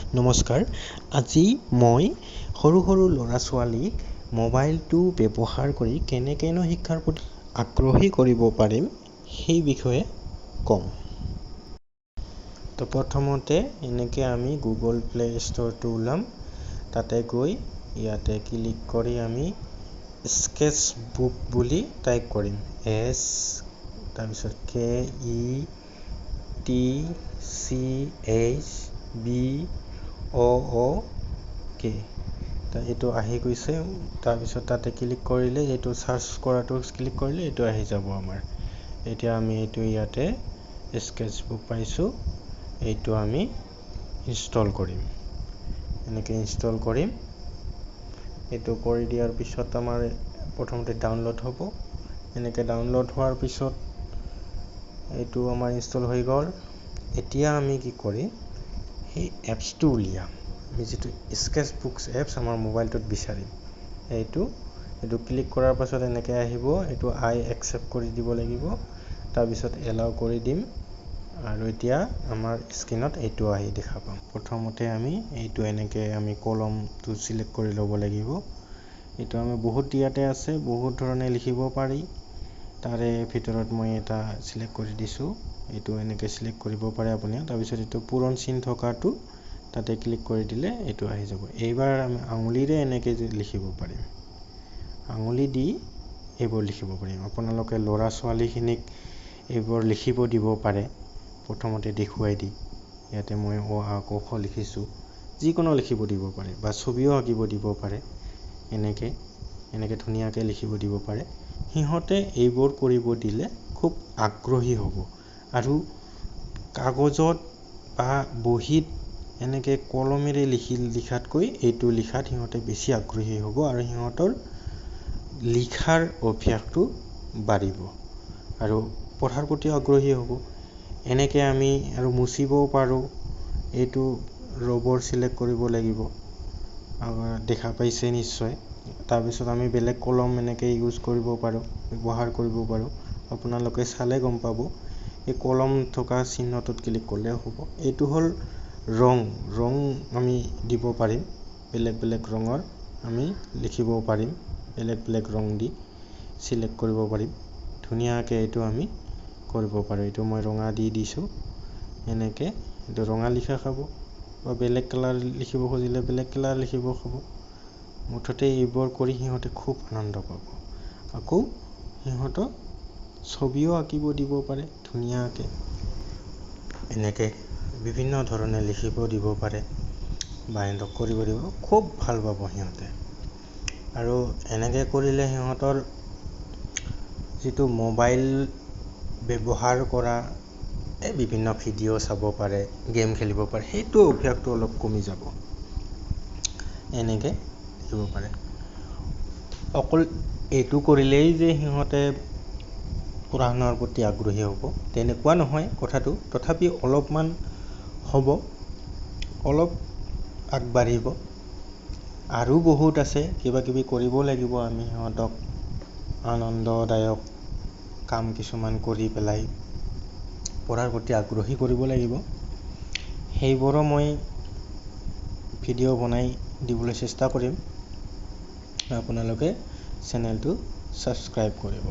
নমস্কাৰ, আজি মই সৰু সৰু ল'ৰা ছোৱালীক মোবাইলটো ব্যৱহাৰ কৰি কেনেকৈনো শিক্ষাৰ প্ৰতি আগ্ৰহী কৰিব পাৰিম সেই বিষয়ে ক'ম। তো প্ৰথমতে এনেকৈ আমি গুগল প্লে ষ্ট'ৰটো ওলাম, তাতে গৈ ইয়াতে ক্লিক কৰি আমি স্কেচ বুক বুলি টাইপ কৰিম। এছ তাৰপিছত K E T C H B অ' অ' কে, এইটো আহি গৈছে। তাৰপিছত তাতে ক্লিক কৰিলে, এইটো চাৰ্চ কৰাটো ক্লিক কৰিলে এইটো আহি যাব আমাৰ। এতিয়া আমি এইটো ইয়াতে স্কেচ বুক পাইছোঁ, এইটো আমি ইনষ্টল কৰিম। এনেকৈ ইনষ্টল কৰিম। এইটো কৰি দিয়াৰ পিছত আমাৰ প্ৰথমতে ডাউনলোড হ'ব। এনেকৈ ডাউনলোড হোৱাৰ পিছত এইটো আমাৰ ইনষ্টল হৈ গ'ল। এতিয়া আমি কি কৰিম, সেই এপছটো উলিয়াম। আমি যিটো স্কেচ বুকছ এপছ আমাৰ মোবাইলটোত বিচাৰিম, এইটো ক্লিক কৰাৰ পাছত এনেকৈ আহিব। এইটো আই একচেপ্ট কৰি দিব লাগিব, তাৰপিছত এলাউ কৰি দিম। আৰু এতিয়া আমাৰ স্ক্ৰীণত এইটো আহি দেখা পাম। প্ৰথমতে আমি এইটো এনেকৈ আমি কলমটো চিলেক্ট কৰি ল'ব লাগিব। এইটো আমি বহুত ইয়াতে আছে, বহুত ধৰণে লিখিব পাৰি। তাৰে ভিতৰত মই এটা চিলেক্ট কৰি দিছোঁ। এইটো এনেকৈ চিলেক্ট কৰিব পাৰে আপুনি। তাৰপিছত এইটো পূৰণ চিন থকাটো তাতে ক্লিক কৰি দিলে এইটো আহি যাব। এইবাৰ আমি আঙুলিৰে এনেকৈ লিখিব পাৰিম, আঙুলি দি এইবোৰ লিখিব পাৰিম। আপোনালোকে ল'ৰা ছোৱালীখিনিক এইবোৰ লিখিব দিব পাৰে, প্ৰথমতে দেখুৱাই দি। ইয়াতে মই অ আ ক খ লিখিছোঁ, যিকোনো লিখিব দিব পাৰে বা ছবিও আঁকিব দিব পাৰে। এনেকৈ এনেকৈ ধুনীয়াকৈ লিখিব দিব পাৰে। সিহঁতে এইবোৰ কৰিব দিলে খুব আগ্ৰহী হ'ব। আৰু কাগজত বা বহীত এনেকৈ কলমেৰে লিখি লিখাতকৈ এইটো লিখাত সিহঁতে বেছি আগ্ৰহী হ'ব আৰু সিহঁতৰ লিখাৰ অভ্যাসটো বাঢ়িব আৰু পঢ়াৰ প্ৰতিও আগ্ৰহী হ'ব। এনেকৈ আমি আৰু মুচিবও পাৰোঁ। এইটো ৰবৰ চিলেক্ট কৰিব লাগিব, দেখা পাইছে নিশ্চয়। তাৰপিছত আমি বেলেগ কলম এনেকৈ ইউজ কৰিব পাৰোঁ, ব্যৱহাৰ কৰিব পাৰোঁ। আপোনালোকে চালে গম পাব। এই কলম থকা চিহ্নটোত ক্লিক কৰিলেও হ'ব। এইটো হ'ল ৰং, ৰং আমি দিব পাৰিম, বেলেগ বেলেগ ৰঙৰ আমি লিখিব পাৰিম, বেলেগ বেলেগ ৰং দি চিলেক্ট কৰিব পাৰিম। ধুনীয়াকৈ এইটো আমি কৰিব পাৰোঁ। এইটো মই ৰঙা দি দিছোঁ। এনেকৈ এইটো ৰঙা লিখা খাব বা বেলেগ কালাৰ লিখিব খুজিলে বেলেগ কালাৰ লিখিব খাব। মুঠতে এইবোৰ কৰি সিহঁতে খুব আনন্দ পাব। আকৌ সিহঁতক ছবিও আঁকিব দিব পাৰে ধুনীয়াকৈ, এনেকৈ বিভিন্ন ধৰণে লিখিব দিব পাৰে বা সিহঁতক কৰিব দিব, খুব ভাল পাব সিহঁতে। আৰু এনেকৈ কৰিলে সিহঁতৰ যিটো মোবাইল ব্যৱহাৰ কৰা, এই বিভিন্ন ভিডিঅ' চাব পাৰে, গেম খেলিব পাৰে, সেইটো অভ্যাসটো অলপ কমি যাব। এনেকৈ লিখিব পাৰে। অকল এইটো কৰিলেই যে সিহঁতে পঢ়া শুনাৰ প্ৰতি আগ্ৰহী হ'ব তেনেকুৱা নহয় কথাটো, তথাপি অলপমান হ'ব, অলপ আগবাঢ়িব। আৰু বহুত আছে, কিবা কিবি কৰিব লাগিব আমি সিহঁতক আনন্দদায়ক কাম কিছুমান কৰি পেলাই পঢ়াৰ প্ৰতি আগ্ৰহী কৰিব লাগিব। সেইবোৰো মই ভিডিঅ' বনাই দিবলৈ চেষ্টা কৰিম। আপোনালোকে চেনেলটো ছাবস্ক্ৰাইব কৰিব।